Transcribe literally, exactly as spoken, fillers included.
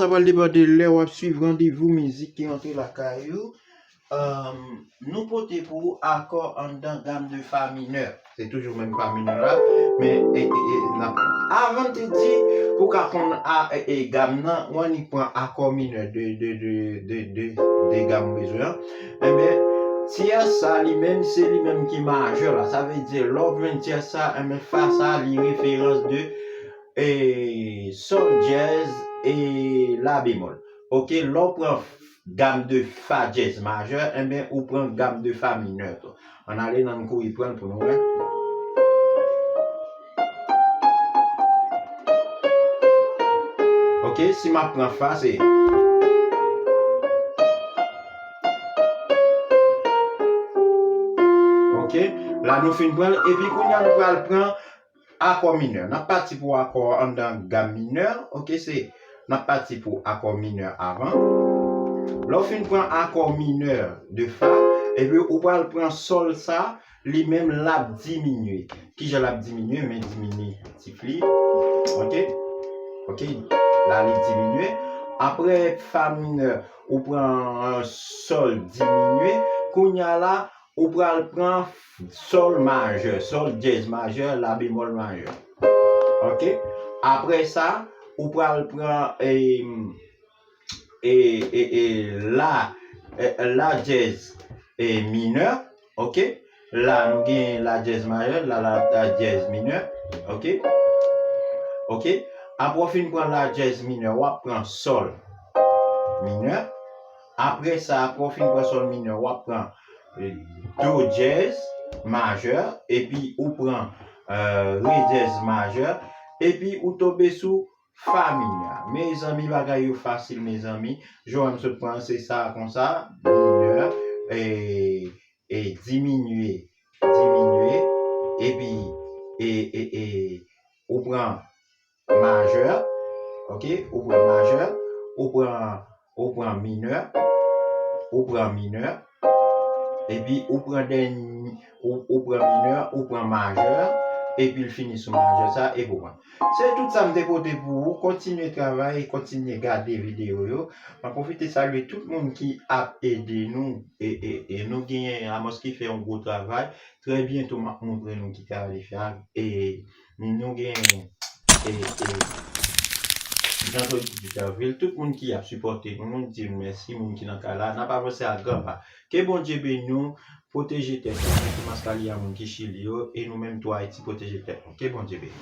Sa pral depann de lè w ap swiv randevou mizik ki rantre lakay ou. Èm, nou pote pou ou akò anndan gam de fa minè. Se toujou menm fa minè la, men e, e, e, n ap, avan n te di, pou w ka konn a, e, e, gam nan, ou annik pran akò minè de, de, de, de, de, de gam ou bezwen an. Enben, tyès sa li menm, se li menm ki majè la. Sa vle di, lè w jwenn tyès sa, enben, fa sa, li referans de e, sòl djèz e la bemòl. Oke, lè w pran gam de fa djèz majè, enben, ou pran gam de fa minè tou. Ann ale, ann kouri pran l pou nou wè. Oke, si m ap pran fa, se. Oke, la nou fin pran l, epi kounye a nou pral pran akò minè. N ap pati pou akò anndan gam minè. Oke, se, n ap pati pou akò minè avan. Lè w fin pran akò minè de fa, epi ou pral pran sòl sa, li menm l ap diminye. Kijan l ap diminye? Men diminye ti pli. Oke? Oke? La li diminye. Apre fa minè, ou pran sòl diminye. Kounye a la, ou pral pran sòl majè, sòl djèz majè, la bemòl majè. Oke? Apre sa, ou pral pran, e, e, e, e, la, e, la djèz, e, minè. Oke? La, nou gen la djèz majè, la, la, la djèz minè. Oke? Oke? Apre w fin pran la djèz minè, w ap pran sòl minè. Apre sa, apre w fin pran sòl minè, w ap pran, e, do djèz majè, epi ou pran, e, re djèz majè, epi ou tonbe sou fa minè. Mezanmi, bagay yo fasil, mezanmi. Jan m sot pran, se sa konsa, minè, e, e diminye, diminye, epi, e, e, e, ou pran majè, oke, ou pran majè, ou pran, ou pran minè, ou pran minè, epi ou pran dèny-, ou, ou pran minè, ou pran majè, epi l fini sou majè sa, epi ou pran. Se tout sa m te pote pou ou. Kontinye travay, kontinye gade videyo yo. M ap pwofite salye tout moun ki ap ede nou. E, e, e nou genyen Amos ki fè yon gwo travay. Trè byento, m ap montre nou ki travay li fè a. E nou genyen, e, e, Jean Claude Duterville. Tout moun ki ap sipòte nou, nou di nou mèsi. Moun ki nan kay la, n ap avanse a gran pa. Ke Bondye beni nou. Pwoteje tèt nou, mete mask a li a moun ki Chili yo, e nou menm tou Ayiti, pwoteje tèt nou. Ke Bondye beni.